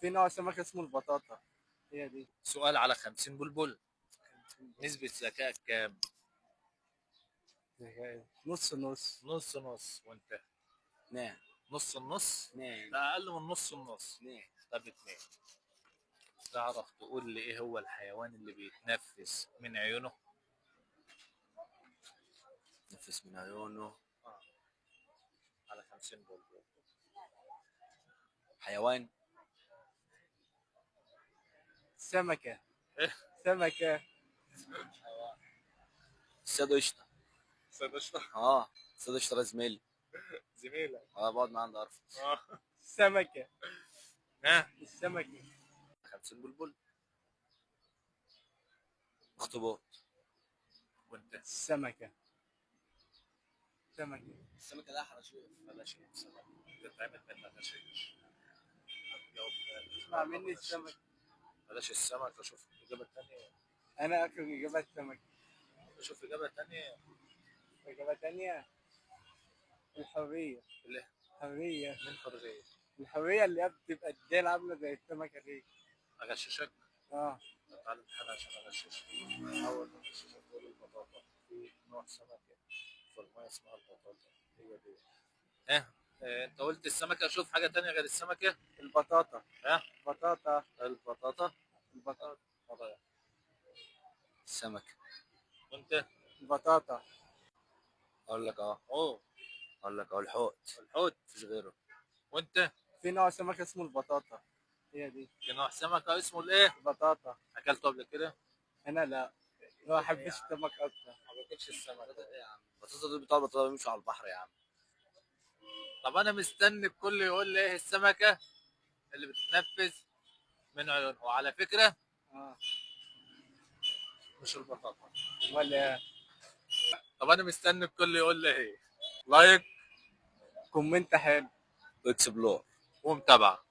في نوع سمك اسمه البطاطا، هي دي. سؤال على 50 بلبل. نسبة ذكائك كام؟ ذكاء. نص نص. نص نص. وانت؟ نعم. نص النص؟ نعم. لا، اقل من نص النص. نعم. طب اتنين. تعرف تقول لي ايه هو الحيوان اللي بيتنفس من عيونه؟ نفس من عيونه. على 50 بلبل. حيوان. سمكة. إيه؟ سمكة. السيد قشطة. سيد قشطة. اه، السيد قشطة ده زميلي. زميلك. اه، بقعد معاه عند عرفة. سمكة. ها. السمكة. 50 بلبل. اخطبوط. وانت؟ السمكة. سمكة. السمكة ده حرشوف. بلاش السمك، تتعمل منها غشيش. هتجاوب. اسمع مني، السمك. بلاش السمك، اشوف اجابة تانية. انا اكل اجابة السمك. اشوف اجابة تانية. اجابة تانية، الحرية. ليه؟ الحرية. من حرية. الحرية اللي هي بتبقى الديل عاملة زي السمكة دي. اغششك. اه. تعالى امتحان عشان اغششك. اول ما اغششك تقول البطاطا. في نوع سمكة في المية اسمها البطاطا، هي دي. ها انت قلت السمكة، اشوف حاجة تانية غير السمكة. البطاطا. ها؟ بطاطا. البطاطا. البطاطا. بطاطا. السمكة. وانت؟ البطاطا. اقول لك اه. اوه. اقول لك اه، الحوت. الحوت. مفيش غيره. وانت؟ في نوع سمك اسمه البطاطا، هي دي. في نوع سمكة اسمه الايه؟ البطاطا. اكلته قبل كده؟ انا لا، ما بحبش السمك اصلا. ما باكلش السمك. البطاطا دول بتوع البطاطا بيمشوا على البحر يا عم. طب انا مستني الكل يقول لي ايه السمكة اللي بتتنفس من عيونها. وعلى فكرة اه. مش البطاطا. ولا. طب انا مستني الكل يقول لي ايه. like، comment حلو، explore. ومتابعة.